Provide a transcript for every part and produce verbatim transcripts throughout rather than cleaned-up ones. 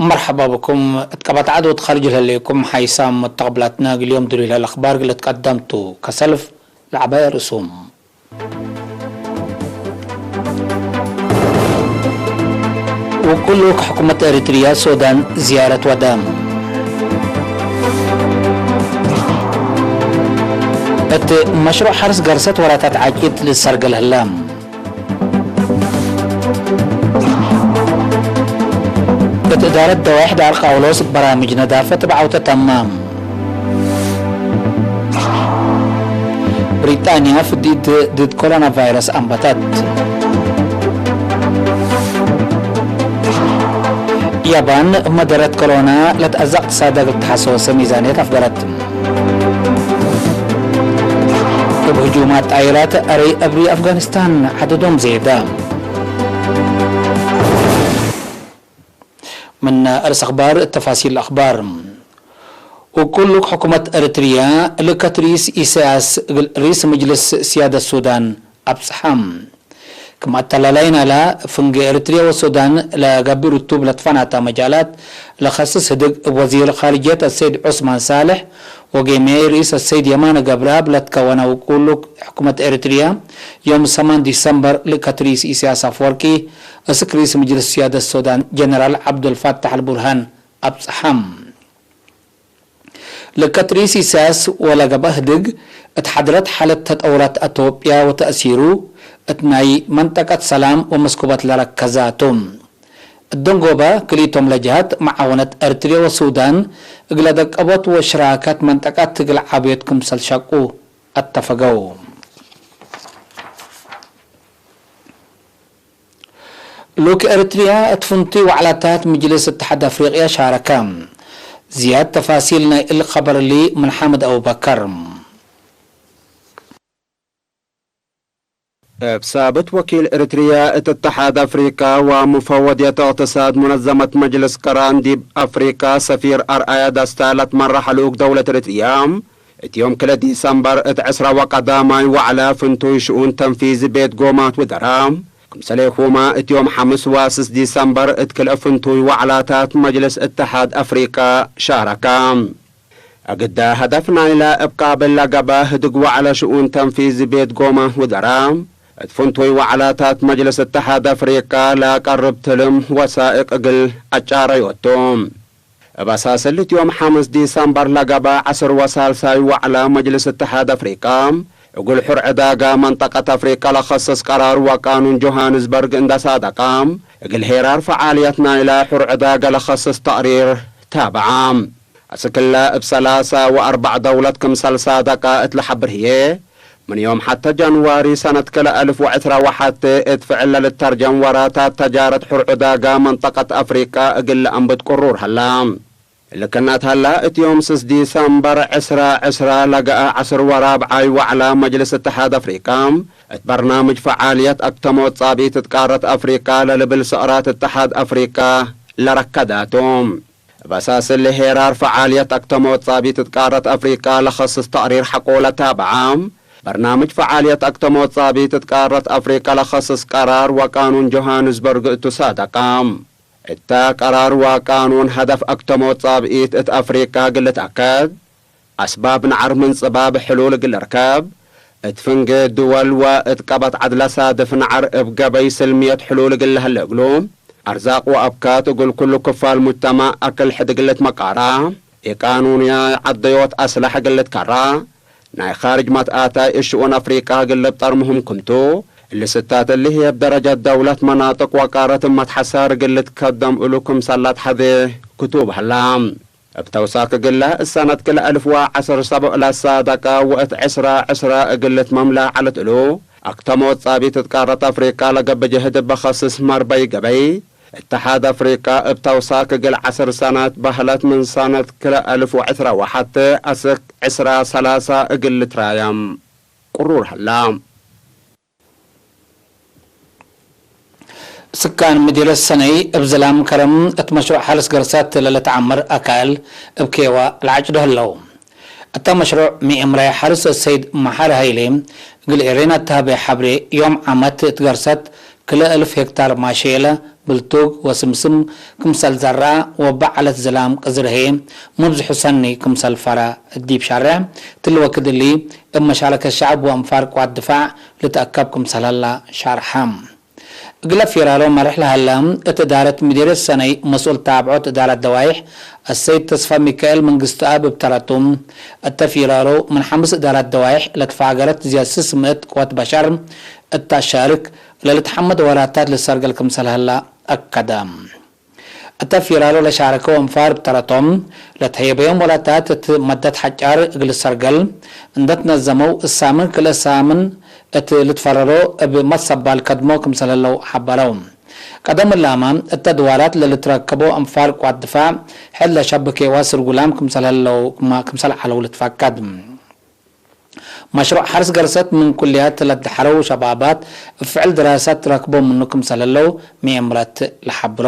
መርሐባ ብኩም። እት ቀበት ዐድ ወእት ካርጅ ለህሌኩም ሓይሳም መተቅብላትና፣ እግል ዮም ድሩይ ለህለ አኽባር እግል ልትቀደም ቱ። ከሰልፍ ለዐባይ ርእሱም። ውቁል ልኡክ ሕኩመት ኤሪትርያ ሱዳን ዝያረት ወደ። እት መሽሩዕ ሐርስ ገርሰት ወራታት ዓቂድ ልሰርገል ህለ። እት እዳረት ደዋይሕ ዳር ቃውሎስ በራምጅ ነዳፈት ብዐውተ ተማም። ብሪጣንያ ፍዲት ድድ ኮሮና ቫይረስ አንበተት። ያባን መደረት ኮሮና ለትአዘቅ እቅትሳዳ እግል ተሐሰወሰ ሚዛንየት አፍገረት። እብ ህጁማት ጣይራት አረይ አብሪ አፍጋኒስታን ዐደዶም ዜደ። ምን አርስ አኽባር፣ ተፋሲል አኽባር። ውቁል ልኡክ ሕኩመት ኤሪትርያ ልእከት ርኢስ ኢሳያስ እግል ርኢስ ምጅልስ ስያደት ሱዳን አብጽሐ። ክም አተላላይ ናላ፣ ፍንጌ ኤሪትርያ ወሱዳን ለገብእ ርቱብ ለትፈናተ መጃላት ለከስስ ህድግ፣ እብ ወዚር ካርጅየት አሰይድ ዑስማን ሳልሕ ወጌምያይ ርኢስ አሰይድ የማነ ገብረአብ ለትከወነ ውቁል ልኡክ ሕኩመት ኤሪትርያ፣ ዮም ሰማን ዲሰምበር ልእከት ርኢስ ኢሳያስ አፈወርቂ፣ እስክ ርኢስ ምጅልስ ስያደት ሱዳን ጀነራል ዐብዱልፋታሕ አልቡርሃን አብጽሐ። ልእከት ርኢስ ኢሳያስ ወለገብአ ህድግ፣ እት ሐድረት ሓለት ተጠውራት አቶብያ ወተእሲሩ እት ናይ መንጠቀት ሰላም ወመስኩበት ለረከዛቱ። እት ደንጎበ ክልኢቶም ለጀሃት መዓወነት ኤሪትርያ ወሱዳን እግለ ደቀቦት ወሽራከት መንጠቀት እግል ዓብዮት ክምሰል ሸቁ አተፈገው። ልኡክ ኤሪትርያ እት ፍንቱይ ወዕላታት ምጅልስ እትሓድ አፍሪቅያ ሻረከ። ዝያድ ተፋሲል ናይ እሊ ኸበር እሊ ምን ሓምድ አቡበከር። እብ ሳብት ወኪል ኤሪትርያ እት እትሓድ አፍሪቃ ወሙፈወድየት እቅትሳድ ሙነዘመት መጅልስ ቅራን ዲብ አፍሪቃ ሰፊር አርአያ ደስታ ለትመራሕ ልኡክ ደውለት ኤሪትርያ፣ እት ዮም ክልኤ ዲሰምበር እት ዕስራ ወቀዳማይ ወዕለ ፍንቱይ ሽኡን ተንፊዚ ቤት ጎማት ውዘራ፣ ክምሰሌሁመ እት ዮም ሐምስ ወስስ ዲሰምበር እት ክልኤ ፍንቱይ ወዕላታት መጅልስ እትሓድ አፍሪቀ ሻረከ። እግደ ሀደፍ ናይለ እብ ቃብል ለገብአ ህድግ ወዕለ ሽኡን ተንፊዚ ቤት ጎማት ውዘራ፣ እት ፍንቱይ ወዕላታት መጅልስ እትሓድ አፍሪቀ ለቀርብ ትልም ወሳእቅ እግል አጫረዮቱ። እብ አሳስ እሊ እት ዮም ሐምስ ዲሰምበር ለገብአ ዐስር ወሳልሳይ ወዕለ መጅልስ እትሓድ አፍሪቀ፣ እግል ሑር ዕዳገ መንጠቀት አፍሪቀ ለከስስ ቀራር ወቃኑን ጆሃንስበርግ እንደ ሳደቀ፣ እግል ሄራር ፈዓልየት ናይለ ሑር ዕዳገ ለከስስ ተቅሪር ታብዐ። አስክለ እብ ሰላሰ ወአርበዕ ደውለት ክምሰል ሳደቀ እት ለሐብር ህዬ፣ ምን ዮም ሐቴ ጃንዋሪ ሰነት ክልኤ አልፍ ወዕስራ ወሐቴ እት ፍዕል ለልተርጀም ወራታት ተጃረት ሑር ዕዳገ መንጠቀት አፍሪቀ እግል ለአንብት ቅሩር ሀላ። እሊ ክእነት ሀላ፣ እት ዮም ስስ ዲሰምበር ዕስራ ዕስራ ለገአ ዐስር ወራብዓይ ወዕለ መጅልስ እትሓድ አፍሪቀ፣ እት በርናምጅ ፈዓልየት አክተሞት ጻብኢት እት ቃረት አፍሪቀ ለልብል ሰቅራት እትሓድ አፍሪቀ ለረከዳቱ። እብ አሳስ እሊ ሄራር ፈዓልየት አክተሞት ጻብኢት እት ቃረት አፍሪቀ ለከስስ ተቅሪር ሐቆ ለታብዐ፣ በርናምጅ ፈዓልየት አክተሞት ጻብኢት እት ቃረት አፍሪቀ ለከስስ ቀራር ወቃኑን ጆሃንስበርግ እቱ ሳደቀ። እተ ቀራር ወቃኑን ሀደፍ አክተሞት ጻብኢት እት አፍሪቀ እግል ልትአከድ፣ አስባብ ነዐር ምን ጽባብ ሕሉል እግል ልርከብ፣ እት ፍንጌ ድወል ወእት ቀበት ዐድ ለሳድፍ ነዐር እብ ገበይ ስልምየት ሕሉል እግል ለሀለ እግሉ፣ አርዛቅ ወአብካት እግል ኩሉ ክፋል ሙጅተማዕ አክል ሕድ እግል ልትመቃራ፣ ኢቃኑንያይ ዐደዮት አስላሕ እግል ልትከራ፣ ናይ ካርጅ መትአታይ እሽኡን አፍሪቀ እግል ልብጠር ምህም ክምቱ፣ እሊ ስታት እሊ ህዬ እብ ደረጀት ደውለት መናጥቅ ወቃረት እመት ሐሳር እግል ልትከደም እሉ ክምሰል ለአትሐዜ ክቱብ ሀላ። እብ ተውሳክ እግለ፣ እሰነት ክልኤ አልፍ ወዐስር ሰቡዕ ለሳደቀ ወእት ዕስራ ዕስራ እግል ልትመም ለዐለት እሉ፣ አክተሞት ጻቢት እት ቃረት አፍሪቀ ለገብእ ጀህድ እበ ከስስ መርበይ ገበይ፣ እተሓድ አፍሪቀ እብ ተውሳክ እግል ዐስር ሰነት በህለት ምን ሰነት ክልኤ አልፍ ወዕስራ ወሐቴ አስክ ዕስራ ሰላሳ እግል ልትራየም ቅሩር ሀላ። ስካን ምዲረት ሰነይ እብ ዝላም ከረም እት መሽሩዕ ሐርስ ገርሳት ለልትዓመር አካል እብ ኬዋ ለዐጭዶ ህለው። እተ መሽሩዕ ሚእምራይ ሐርስ ሰይድ መሐሪ ሀይሌ እግል ኤሬን አተሀቤ ሐብሬ፣ ዮም ዓመት እት ገርሳት ክልኤ እልፍ ሄክታር ማሼለ፣ ብልቱግ ወስምስም ክምሰል ዘርአ ወበዐለት ዝላም ቅዝር ህዬ፣ ሙብዝሑ ሰኒ ክምሰል ፈረ። ዲብ ሻርሕ እትሊ ወክድ እሊ፣ እብ መሻረከት ሸዐብ ወአንፋር ቅዋት ድፋዕ ልትአከብ ክምሰል ሀላ ሻርሐ። እግለ ፊራሎ መርሕ ለሀለ፣ እት እዳረት ምዲርየት ሰነይ መስኡል ታብዖት እዳረት ደዋይሕ አሰይድ ተስፋ ሚካኤል መንግስትአብ እብ ተረቱ፣ እተ ፊራሎ ምን ሐምስ እዳረት ደዋይሕ ለትፋገረት ዝያድ ስስ ምእት ቅወት በሸር እት ታሻርክ ለልትሐመድ ወላታት ልሰርገል ክምሰል ሀላ አከደ። እተ ፊራሎ ለሻረከው አንፋር እብ ተረቶም፣ ለትሀየበዮም ወላታት እት መደት ሐጫር እግል ሰርገል እንደ ትነዘመው፣ እሳምን ክልኤ ሳምን እት ልትፈረሮ እብ መትሰባል ከድሞ ክምሰል ህለው ሐበረው። ቀደም እላመ፣ እተ ድዋራት ለልትረከቦ አንፋር ቅዋት ድፋዕ፣ ሕድ ለሸብኬዋ ስርጉላም ክምሰል ህለው፣ ክምሰል ዐለው ልትፈቀድ። መሽሩዕ ሐርስ ገርሰት ምን ኩልያት ለደሐረው ሸባባት እብ ፍዕል ድራሳት ረክቦ ምኑ ክምሰል ህለው ምኤምረት ለሐብሮ።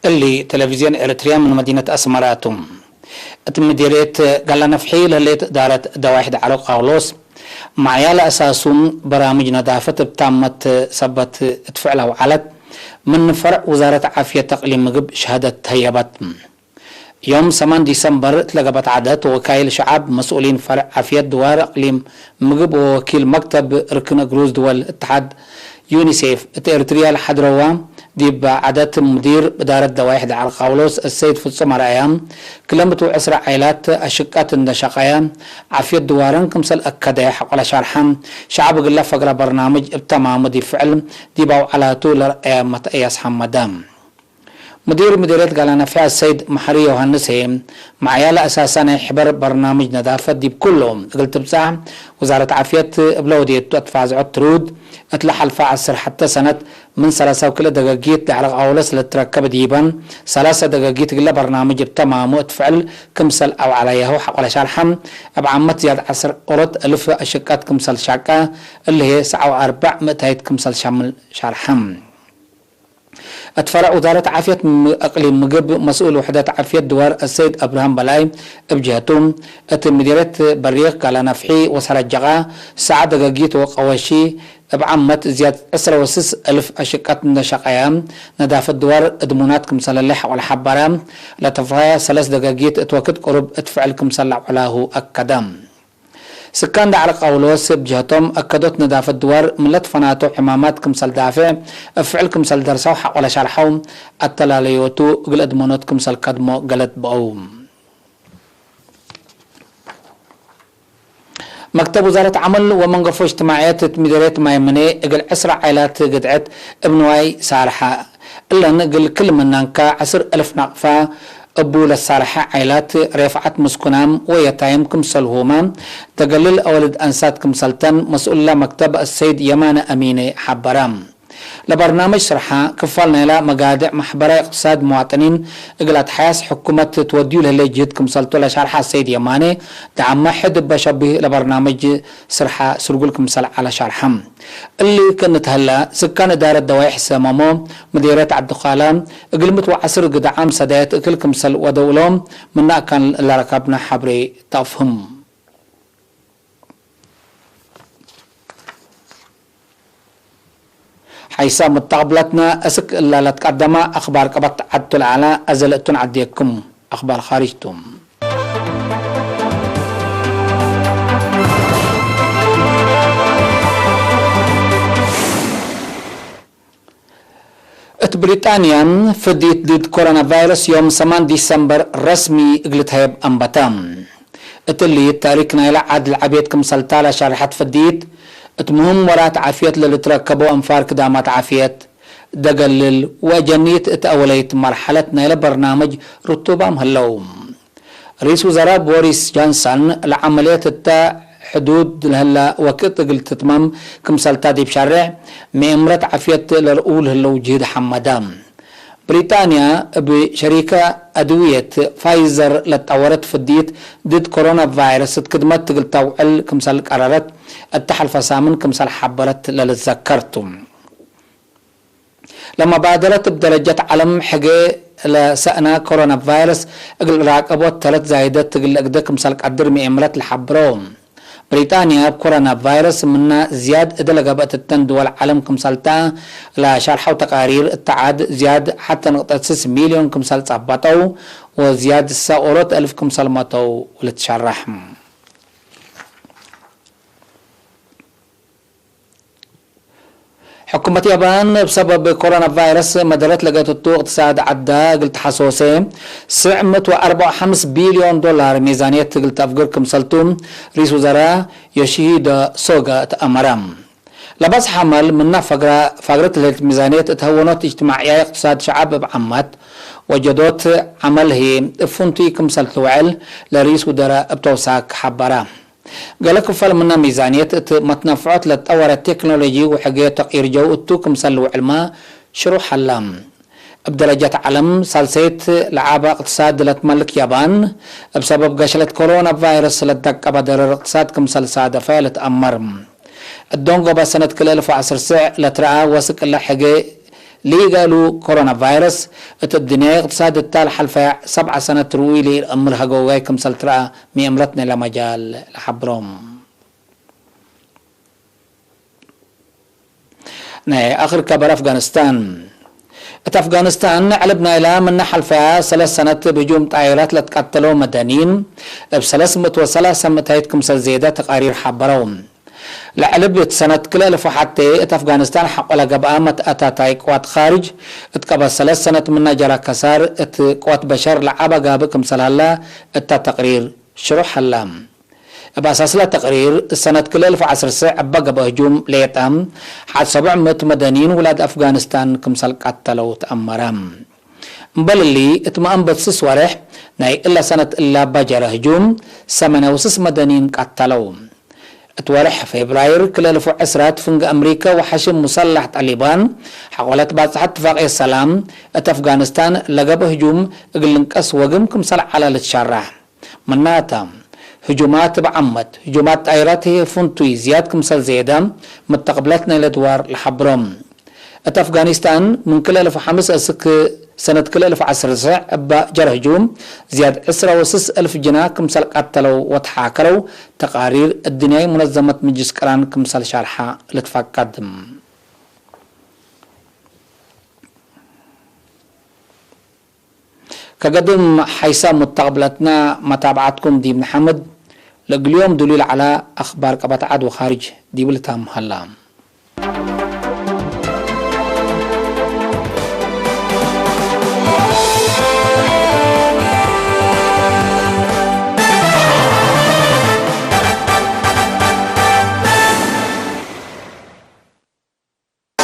እሊ ቴሌቪዝዮን ኤረትርያ ምን መዲነት አስመራ ቱ። እት ምዴርየት ጋላ ነፍሒ ለህሌት እዳረት ደዋይሕ ደዐሎ ቃውሎስ፣ መዕያ ለአሳሱ በራምጅ ነዳፈት እብ ታመት ሰበት እት ፍዕል አውዐለት፣ ምን ፈርዕ ውዛረት ዓፍየት አቅሊም ምግብ ሸሃደት ተህየበት። ዮም ሰማን ዲሰምበር እት ለገብአት ዐደት፣ ወካይል ሸዐብ፣ መስኡሊን ፈርዕ ዓፍየት ድዋር አቅሊም ምግብ ወወኪል መክተብ ርክን እግሩዝ ድወል እትሓድ ዩኒሴፍ እት ኤርትርያ ለሐድረዋ፣ ዲብ ዐደት ሙዲር እዳረት ደዋይሕ ደዐል ቃውሎስ አሰይድ ፍጹም አርአያ፣ ክለ ምእት ወዕስራ ዓይላት አሽቀት እንደ ሸቀየ፣ ዓፍየት ድዋረን ክምሰል አከደ ሐቆለ ሻርሐ፣ ሸዐብ እግለ ፈግረ በርናምጅ እብ ተማሙ ዲብ ፍዕል ዲብ አውዐላቱ ለረአየ መትአያስ ሐመደ። ሙዲር ምዲርየት ጋላ ነፍሒ አሰይድ መሐሪ ዮሐንስ ህዬ፣ መዕያ ለአሳሳ ናይ ሕበር በርናምጅ ነዳፈት ዲብ ኩሉ እግል ትብጻሕ፣ ውዛረት ዓፍየት እብለ ወዴቱ አትፋዝዖት ትሩድ፣ እት ለሐልፈ ዐስር ሐተ ሰነት ምን ሰላሳ ወክልኤ ደገጊት ደዐለ ቃውለስ ለትረከበ ዲበን፣ ሰላሰ ደገጊት እግለ በርናምጅ እብ ተማሙ እት ፍዕል ክምሰል አውዐለያሁ ሐቆለ ሻርሐ፣ እብ ዓመት ዝያድ ዐስር ኦሮት እልፍ አሽቀት ክምሰል ሻቀ፣ እሊ ህዬ ሰዕ ወአርበዕ ምእታይት ክምሰል ሸምል ሻርሐ። እት ፈረዕ ውዛረት ዓፍየት ም-፣ እቅሊም ምግብ፣ መስኡል ውሕደት ዓፍየት ድዋር አሰይድ አብርሃም በላይ እብ ጀህቱ፣ እት ምዲርየት በሪክ ጋላ ነፍሒ ወሰረጀቃ፣ ሰዓ ደገጊት ወቀወሺ፣ እብ ዓመት ዝያድ ዕስረ ወስስ እልፍ አሽቀት እንደ ሸቀየ፣ ነዳፈት ድዋር እድሙናት ክምሰለለ ሐቆለ ሐበረ፣ ለተፋየ ሰለስ ደገጊት እት ወክድ ቅሩብ እት ፍዕል ክምሰል ለዐላሁ አከደ። ስካን ደዐል ቃውሎስ እብ ጀህቶም፣ አከዶት ነዳፈት ድዋር ምን ለትፈናተው ሕማማት ክምሰል ዳፍዕ እብ ፍዕል ክምሰል ደርሰው ሐቆለ ሸርሐው፣ አተላለዮቱ እግል እድመኖት ክምሰል ከድሞ ገለድ በአው። መክተብ ውዛረት ዐመል ወመንገፎ እጅትማዕየት እት ምዴርየት ማይምኔ እግል ዕስራ ዓይላት ግድዐት እብ ንዋይ ሳርሐ። እለን እግል ክል ምናንካ ዐስር እልፍ ናቅፋ እቡ ለሳርሐ ዓይላት፣ ሬፍዓት ምስኩናም ወየታይም ክምሰልሁመ፣ ደገልል አወልድ አንሳት ክምሰልተን መስኡለ መክተብ አሰይድ የማነ አሚነ ሐበረ። ለበርናምጅ ስርሐ፣ ክፋል ናይላ መጋድዕ መሕበራይ እቅትሳድ መዋጥኒን እግል አትሓያስ ሕኩመት ትወድዩ ለህሌት ጅህድ ክምሰልቱ ለሻርሐ አሰይድ የማነ፣ ደዓመ ሕድ እበ ሸቢህ ለበርናምጅ ስርሐ ስርጉል ክምሰል ዐለ ሻርሐ። እሊ ክእነ ተህለ፣ ስካን እዳረት ደዋይሕ ሰመሞ፣ ምዴርየት ዐብዱካላ፣ እግል ምእት ወዐስር ግዳዓም ሰዳየት እክል ክምሰል ወደው እሎም፣ ምነ አካን ለረከብነ ሐብሬ ተአፍህም። ሐይሰ ሙተቅብለትነ፣ እስክ እለ ለትቀደመ አክባር ቀበት ዐድቱ ለዐለ፣ አዜ ለእቱን ዐዴኩም። አክባር ካርጅ ቱ። እት ብሪጣንያ፣ ፍዲት ድድ ኮሮና ቫይረስ ዮም ሰማን ዲሰምበር ረስሚ እግል ትሀየብ አንበተ። እትሊ፣ ታሪክ ናይለ ዓድ ለዐቤት ክምሰልታ ለሸርሐት ፍዲት፣ እት ምህም ወራት ዓፍየት ለልትረከበው አንፋር ክዳማት ዓፍየት፣ ደገልል ወአጀኒት እት አወለይት መርሐለት ናይለ በርናምጅ ርቱባም ህለው። ርኢስ ውዘራእ ቦሪስ ጃንሰን፣ ለዐመልየት እተ ሕዱድ ለህለ ወቅት እግል ትትመም ክምሰልታ ዲብ ሸሬዕ ምኤምረት ዓፍየት ለርኡ ለህለው ጅህድ ሐመደ። ብሪጣንያ እብ ሸሪከ አድውየት ፋይዘር ለትጠወረት ፍድይት ድድ ኮሮና ቫይረስ እት ክድመት እግል ተውዕል ክምሰል ቀረረት እተ ሐልፈ ሳምን ክምሰል ሐበረት ለልትዘከር ቱ። ለመባደረት እብ ደረጀት ዐለም ሕጌ ለሰእነ ኮሮና ቫይረስ እግል ራቀቦት ተረት ዛይደት እግል ለእግደ ክምሰል ቀድር ምኤምረት ለሐብረው። ብሪጣንያ እብ ኮሮና ቫይረስ ምነ ዝያድ እደ ለገብአት እተን ድወል ዐለም ክምሰልታ ለሸርሐው ተቃሪር፣ እተ ዓድ ዝያድ ሐተ ንቅጠት ስስ ሚልዮን ክምሰል ጸበጠው ወዝያድ ሰ ኦሮት እልፍ ክምሰል መተው ልትሸረሕ። ሕኩመት ያባን እብ ሰበብ ኮሮና ቫይረስ መደረት ለገይተቱ እቅትሳድ ዐዳ እግል ተሐሶሴ፣ ስዕ ምእት ወአርበዕ ወሐምስ ቢልዮን ዶላር ሚዛንየት እግል ተአፍግር ክምሰልቱ፣ ርኢስ ውዘራእ ዮሺሂደ ሶገ እት አመረ። ለበጽሐ አመል ምነ ፈግረ፣ ፋግረት ለህሌት ሚዛንየት እት ሀወኖት እጅትማዕያይ እቅትሳድ ሸዐብ እብ ዓመት፣ ወጀዶት ዐመል ህዬ እብ ፍንቱይ ክምሰል ትውዕል፣ ለርኢስ ውዘራእ እብ ተውሳክ ሐበረ። ገሌ ክፋል ምነ ሚዛንየት እት መትነፍዖት ለትጠወረ ቴክኖሎጂ ወሕግየት ተቅይር ጀው እቱ ክምሰል ልውዕልመ ሽሩሕ ሀለ። እብ ደረጀት ዐለም ሳልሰይት ለዐበ እቅትሳድ ለትመልክ ያባን፣ እብ ሰበብ ገሸለት ኮሮና ቫይረስ ለትደቀበ ደረር እቅትሳድ ክምሰል ሳደፈ ልትአመር። እዶንጎበ ሰነት ክልኤ እልፍ ወዐስር ስዕ ለትረአ ወስቅ እለ ሕጌ ሊገሉ ኮሮና ቫይረስ፣ እት እድንያይ እቅትሳድ እታ ለሐልፈ ሰብዐ ሰነት ርኡይ ለኢለአምር ሀጎጋይ ክምሰል ትረአ ምኤምረት ናይለ መጃል ለሐብሮም። ናይ አክር ከበር አፍጋኒስታን። እት አፍጋኒስታን፣ ዕልብ ናይላ ምነ ሐልፈያ ሰለስ ሰነት እብ ህጁም ጣይራት ለትቀተለው መደኒን፣ እብ ሰለስ ምእት ወሰላሰ ምእታይት ክምሰል ዜደ ተቃሪር ሐበረው። ለዕልብ እት ሰነት ክልኤ እልፍ ወሐቴ እት አፍጋኒስታን ሐቆ ለገብአ መትአታታይ ቅዋት ካርጅ እት ቀበት ሰለስ ሰነት ምነ ጀረ ከሳር እት ቅወት በሸር ለዐበ ጋብእ ክምሰል ሀለ እተ ተቅሪር ሽሩሕ ሀለ። እብ አሳስለ ተቅሪር፣ እት ሰነት ክልኤ እልፍ ወዐስር ስዕ እበ ገብአ ህጁም ሌጠ ሐድ ሰቡዕ ምእት መደኒን ውላድ አፍጋኒስታን ክምሰል ቀተለው ተአመረ። እምበል እሊ፣ እት መአንበት ስስ ወሬሕ ናይ እለ ሰነት እላበ ጀረ ህጁም፣ ሰመንያ ወስስ መደኒን ቀተለው። እት ወሬሕ ፌብራይር ክልኤ እልፍ ወዐስራ፣ እት ፍንጌ አምሪከ ወሐሽም ሙሰላሕ ጣሊባን ሐቆ ለትባጽሐ እትፋቅየት ሰላም፣ እት አፍጋኒስታን ለገብአ ህጁም እግል ልንቀስ ወግም ክምሰል ዐለ ልትሸረሕ። ምናተ፣ ህጁማት እብ ዓመት፣ ህጁማት ጣይራት ህዬ ፍንቱይ ዝያድ ክምሰል ዜደ፣ መተቅብለት ናይለ ድዋር ለሐብሮም። እት አፍጋኒስታን፣ ምን ክልኤ እልፍ ወሐምስ እስክ ሰነት ክልኤ እልፍ ወዐስር ስዕ እበ ጀረ ህጁም፣ ዝያድ ዕስራ ወስስ እልፍ ጅና ክምሰል ቀተለው ወተሓከረው፣ ተቃሪር እድንያይ ሙነዘመት ምጅልስ ቅራን ክምሰል ሸርሐ ልትፈቀድ። ከገድም ሓይሳም ሙተቅብለትና መታብዓትኩም ዲብ ነሐምድ፣ ለእግል ዮም ዱሉይ ለዐለ አኽባር ቀበት ዐድ ወኻርጅ ዲቡ ልታም ሀላ።